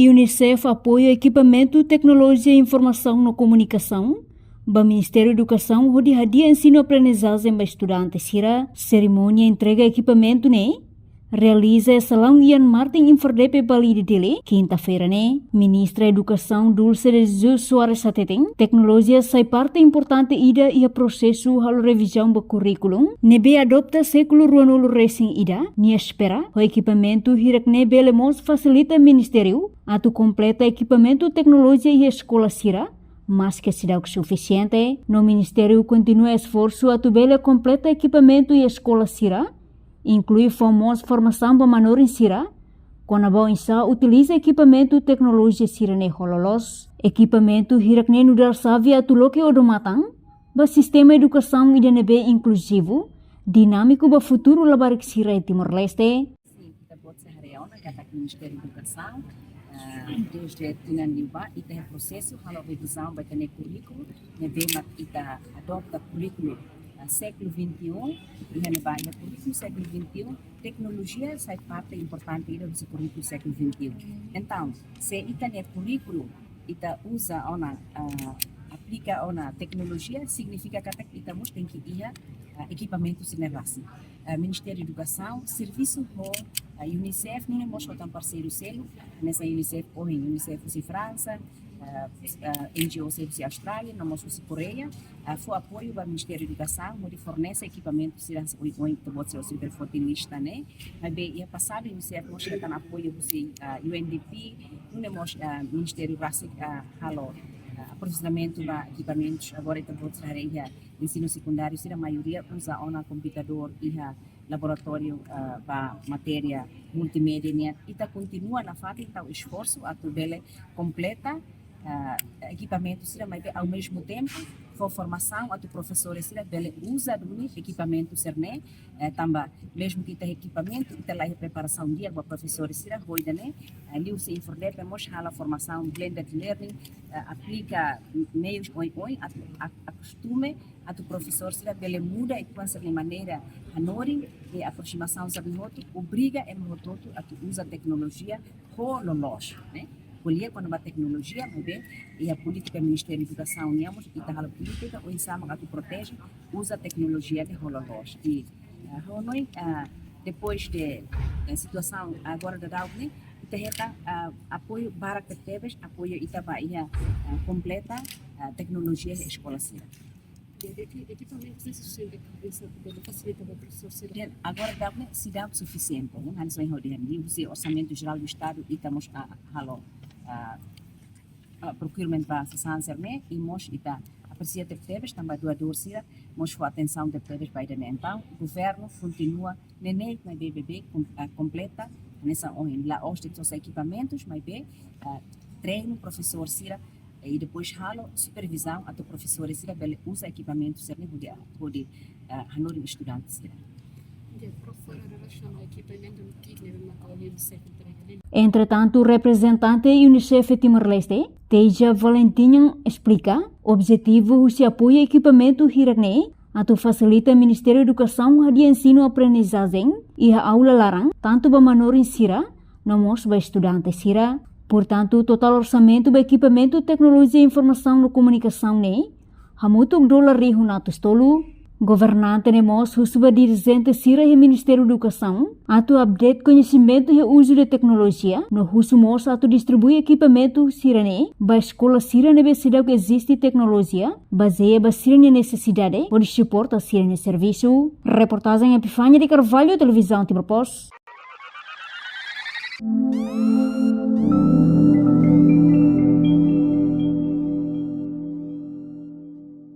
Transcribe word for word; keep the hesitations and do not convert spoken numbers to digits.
UNICEF apoia ekipamentu teknolojia informasaun no komunikasaun ba Ministériu Edukasaun hodi hadi'a ensinu-aprendizajen ba estudante sira. Serimónia entrega ekipamentu ne'e realiza iha salaun Ian Martin Inverdepe, Bali, Dili, kinta-feira ne'e. Ministra Edukasaun Dulce de Jesus Soares hateten, teknolojia sai parte importante ida iha prosesu halo revizaun ba kurríkulu ne'ebé adota sékulu ruanulu resin ida. Nia espera ho ekipamentu hirak ne'e bele mós fasilita ministériu atu kompleta ekipamentu teknolojia iha eskola sira, maske seidauk sufisiente. No ministériu kontinua esforsu atu bele kompleta ekipamentu iha eskola sira, inklui fó mós formasaun ba manorin sira kona-ba oinsá utiliza ekipamentu teknolojia sira-ne'e ho loloos. Ekipamentu hirak ne'e nu'udar xave atu loke odamatan ba sistema edukasaun ida ne'ebé inkluzivu, dinámiku ba futuru labarik sira iha Timor-Leste. Sin, ita-boot sei haree ona katak Ministériu Edukasaun, ah, dezde tinan liubá, ita iha prosesu halo revizaun ba ita-nia kurríkulu, ne'ebé mak ita adota kurríkulu, ah, sékulu vinte e um, iha ne'ebá iha kurríkulu sékulu vinte e um, teknolojia sai parte importante ida husi kurríkulu sékulu vinte e um. Entaun, se ita-nia kurríkulu ita uza ona, ah, aplika ona teknolojia, signifika katak ita mós tenke iha, ah, ekipamentu sira-ne'e rasik. Ah, Ministériu Edukasaun servisu ho, ah, UNICEF, nune'e mós ho tan parseiru seluk, hanesan UNICEF ohin, UNICEF husi Fransa, ah, ah, NGO sira husi Austrália, no mós husi Koreia, ah, fó apoiu ba Ministériu Edukasaun hodi fornese ekipamentu sira oioin, ita-boot sei observa foti lista ne'e. Maibé iha pasadu UNICEF mós hetan apoiu husi, ah, UNDP, nune'e mós, ah, ministériu rasik, ah, halo, ah, aprovizionamentu ba ekipamentus. Agora ita-boot sei haree iha ensinu sekundáriu sira maioria uza ona komputadór iha laboratóriu, ah, ba matéria multimédia nian. Ita kontinua nafatin tau esforsu atu bele kompleta, ah, ekipamentu sira, maibé ao mesmo tempo fó formasaun atu profesór sira bele uza duni ekipamentu sira-ne'e, eh, tanba mesmu ke ita iha ekipamentu, ita la iha preparasaun di'ak ba profesór sira, ho ida-ne'e, eh, liuhusi INFORDEPE mós halo formasaun blended learning, eh, aplika meius oioin atu a-, akostume atu profesór sira bele muda uitoan sira-nia maneira hanorin, i aprosimasaun sira-ne'e hotu obriga ema hotu-hotu atu uza teknolojia ho loloos, ne'e. Ko'alia kona-ba teknolojia, maibé iha polítika Ministériu Edukasaun nian mós ita halo polítika oinsá mak atu proteje uza teknolojia ne'e ho loloos. I, ah, ha'u hanoin, ah, depois de, eh, situasaun agora daudaun ne'e, ita hetan, ah, apoiu barak tebetebes, apoiu ita ba iha, ah, kompleta, ah, teknolojia iha eskola sira. Jadi, eki-, ekipamentu ne'e sufisiente para bisa bele fasilita ba profesór sira? Dehan agora daudaun ne'e seidauk sufisiente, ne'e, hanesan ohin ha'u dehan, liuhusi Orsamentu Jerál do Estadu, ita mós, ah, halo, ah, ah, procurement ba sasán sira-ne'e, i mós ita apresia tebetebes tanba doadór sira mós fó atensaun tebetebes ba ida-ne'e. Entaun, governu kontinua neineik, maibé beibeik kom-, ah, kompleta, hanesan ohin, la'ós de'it só ekipamentus, maibé, ah, treinu profesór sira, i depois halo supervizaun atu profesór sira bele uza ekipamentu sira-ne'e hodi, hodi, ah, hanorin estudante sira. Oke, profesora, relasiona ho ekipamentu no kit ne'ebé mak ohin UNICEF entrega ne'e? Entretantu, reprezentante UNICEF Timor-Leste, Teija Valentinha, esplika objetivu husi apoiu ekipamentu hirak ne'e atu fasilita Ministériu Edukasaun hadi'a ensinu-aprendizajen iha aula laran, tantu ba manorin sira no mós ba estudante sira. Portantu, totál orsamentu ba ekipamentu teknolojia informasaun no komunikasaun ne'e hamutuk dolar rihun atus tolu. Governante ne'e mós husu ba dirijente sira iha Ministériu Edukasaun atu update koñesimentu iha uzu de teknolojia, no husu mós atu distribui ekipamentu sira-ne'e ba eskola sira ne'ebé seidauk eziste teknolojia, bazeia ba sira-nia nesesidade hodi suporta sira-nia servisu. Reportajen Epifania de Carvalho, Televizaun Timor Post.